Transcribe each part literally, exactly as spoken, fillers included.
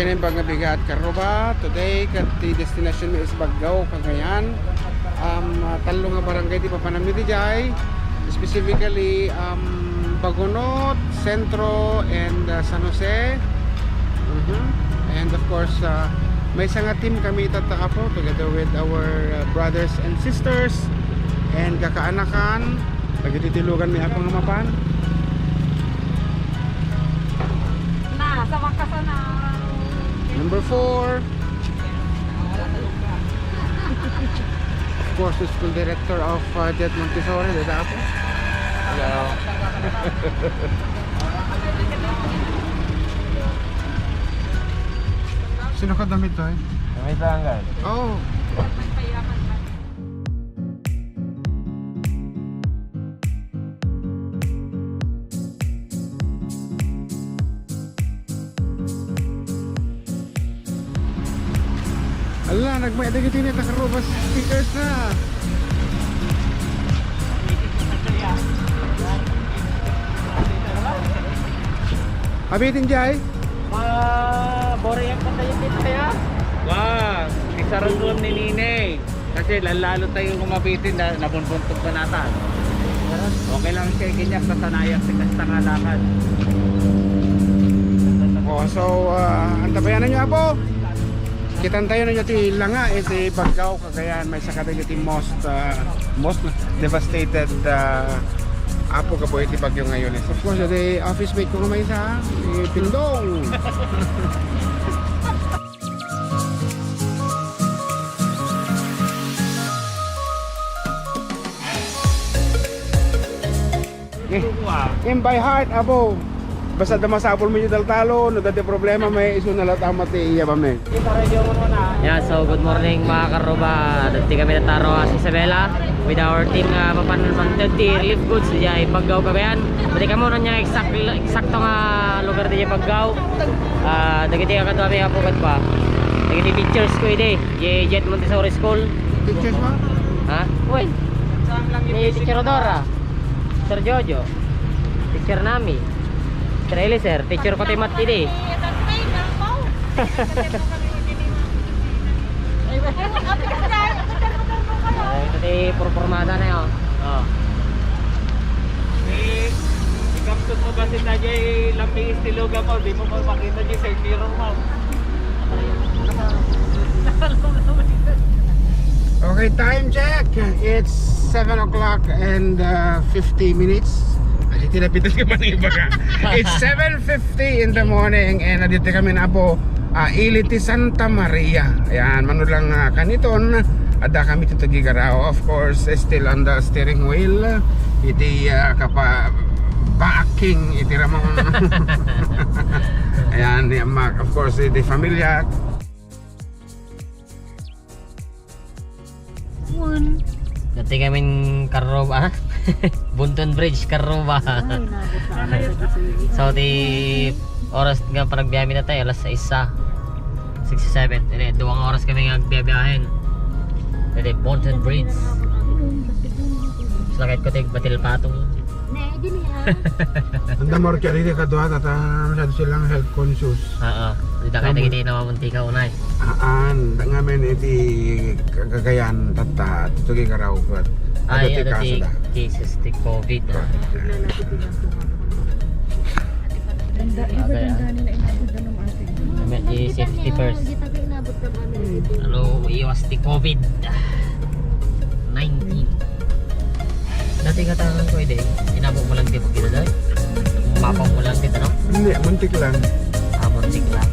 Imbag nga bigat, Carruba, today, ket ti destination mi is Baggao, Cagayan. Um, ah, tallo nga barangay ti papananmi diay, specifically, um, Bagonot, Centro, and, uh, San Jose. Mhm. And of course, uh, maysa nga team kami tatta, Apo, together with our, uh, brothers and sisters and kakaanakan. Dagiti tilugan mi, Apo, nga mapan. Na, sa wakas na. Number four. Of course, the school director of, uh, Jet Montessori, the Apo. Hello. Sino ka damit to, eh? May tanggal. Oh. Ala, nagmay dagiti ni Takarobas speakers na. Abitin jay? Ma, boring ang kanta yung dito kaya? Wah, isarang ni Nini. Kasi lalalo tayo kumabitin na nabunbuntog na nata. Okay lang siya, ikinyak, sasanayan si kasta nga lakad. Oh, so, ah, antabayanan niyo, Apo. Kitan tayo na ti langa, eh, ti Baggao, Cagayan, maysa kadagiti most, ah, most devastated, ah, Apo, gapu iti bagyo ngayon, eh. Of course, the office mate ko nga maysa, si Pindong. Eh, in by heart, Apo. Basta da masapul mo yung taltalo, no, dati problema, may isu na lang tama ti iya ba, me? Yeah, so good morning, mga karuba. Dati kami nataro sa Isabela with our team nga papanmantad ti relief goods diay Baggao, Cagayan. Dati kamo na niya exact, eksakto nga lugar diay Baggao. Ah, dagiti kakadwa mi, Apo, kadwa. Dagiti teachers ko idi, di Jet Montessori School. Teachers mo? Ha? Uy. Ni Teacher Odora. Sir Jojo. Teacher Nami. Sir Eliser. Teacher ko ti Mat idi. Ay, ito ti purpurmada na yun. Oh. Eh, ikapsot mo ba si Tajay Lampi Istiluga mo? Di mo pa makita di sa mirror mo. Okay, time check. It's seven o'clock and, uh, fifty minutes. Ay, tinapitan ka pa ng iba ka. It's seven fifty in the morning and adito kami na po, ah, ili ti Santa Maria. Ayan, mano lang, ah, kaniton, adda kami ti Tuguegarao. Of course, still on the steering wheel. Iti, ah, kapa-, backing, iti ramon. Ayan, ni Mac, of course, iti familia. One. Dati kami Carruba, ah? Bunton Bridge, Carruba. Ay, nabot na. So, ti oras nga panagbiyahe mi natay, alas sais sa. Six seven. Ini, duwang oras kami nga agbiyabiyahen. Dati, Bunton Bridge. Sakit ko, tig, batil patong. Ne, dili, ah. Anda mo, Richard, iti kadua, tata, masyado silang health conscious. Oo. Dita kayo Tama. Dagiti na mamuntika unay. Aan, da ngamin iti kagagayan, tata, iti Tuguegarao, kat. Ay, adda ti ano ti kaso da. Cases ti covid, ah. Correct. Ganda, di ba Okay, ah. Ganda nila inabot na ng ating? Kami, i-safety first. Ano, iwas ti covid nineteen. Dati nga tangan ko, ide. Inabo mo lang ti pagkita, day? Mapa mo lang ti tanong? Hindi, muntik lang. Ah, muntik lang.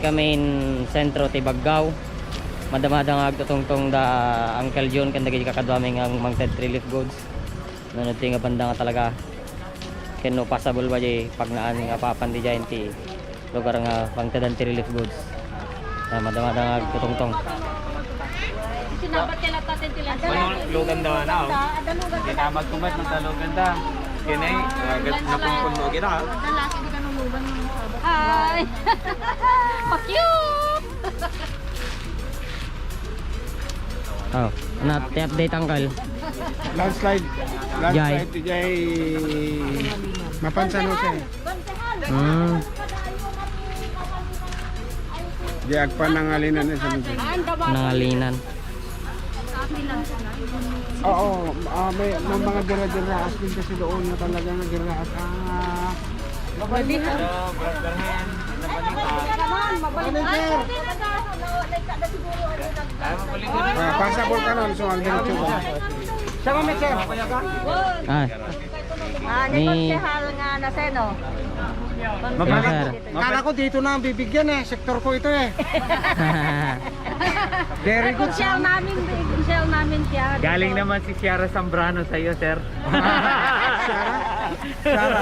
Kami in sentro ti Baggao. Madamada nga agtutungtong da Uncle Jun ken dagiti kakaduami nga mangted relief goods. Nunot ti nga banda nga talaga ken no possible ba di pagnaan nga papan di dyan ti lugar nga pangtedan ti relief goods. Ah, madamada nga agtutungtong. Sinabat ka lang tatin tila. Ano, lugan daw na, oh. Kita magkumat, magtalugan ta. Kini, agad napumpun mo kita, ah. Lalaki di ka nulugan ng sabat. Hi! Pakyu! Oh, ano ti update, Uncle? Landslide. Jay. Landslide ti jay Mapan San Jose. Mm. Di agpa nangalinan na sa lugar. Nangalinan. Oo, ah, may, may mga dira-diraas din kasi doon na talaga nga diraas. Ah, mabalik. Mabalik. Ah, pasa po ka nun, so ang diretso ko. Siya ba, may sir? Ah. Ah, ni Ni konsehal nga Naseno. Yes, sir. Kala ko dito na ang bibigyan eh. Sektor ko ito eh. Very good, Konsehal sir. Namin, konsehal namin siya. Galing naman si Ciara Zambrano sa iyo, sir. Ciara? Ciara.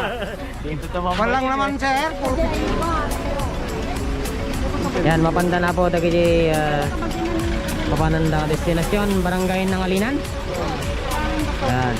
Dito to, ma'am. Walang naman, sir. Yan, mapanda na po dagiti, ah, mapananda destinasyon, barangay Nangalinan. Yan.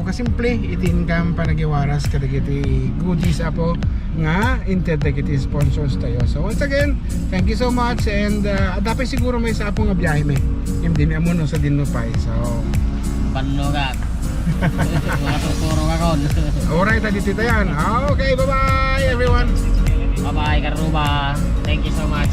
Kasimple iti inkam panagiwaras kadagiti goodies, Apo, nga inted dagiti sponsors tayo. So once again, thank you so much, and uh, adda pay siguro maysa, Apo, nga biyahe mi. Hindi mi ammo no sadino pay. So Banno ka. Mga tuturo ka kon. Alright, adito tayan. Okay, bye-bye everyone. Bye-bye, Karuba. Thank you so much.